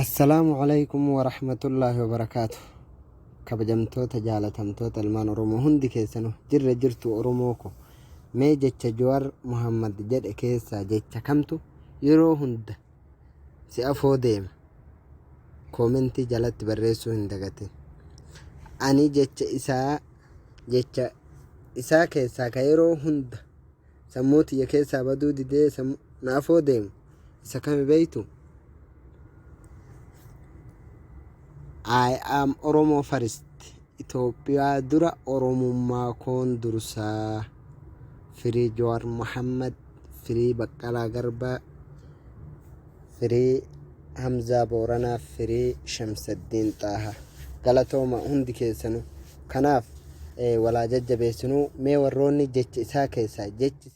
Assalaamu Aleykum Warahmatullaahi Wabarakaatu Kabajamtoota jaalatamtoota ilmaan Oromoo hundi keessanu jirra jirtu Oromoo ko mee jecha Juwar Muhammad jedhe keessaa jecha kamtu yeroo hunda si afoo deema koomentii jalatti barreessuu hin dagatin ani jecha isaa jecha isaa keessaa ka yeroo hunda sammuu tiyya keessaa baduu didee na afoo deemu isa kami beektu? I am Oromo first. Itoophiyaa dura Oromummaa koon dursaa. Firii Jawaar Mohammad, firii Baqqalaa Garbaa, firii Hamzaa Booranaa, firii Shamsaddiin Xaaha. Galatooma hundi keessanuu. Kanaaf walaa jajjabeessinuu mee warroonni jecha isaa keessaa jechi.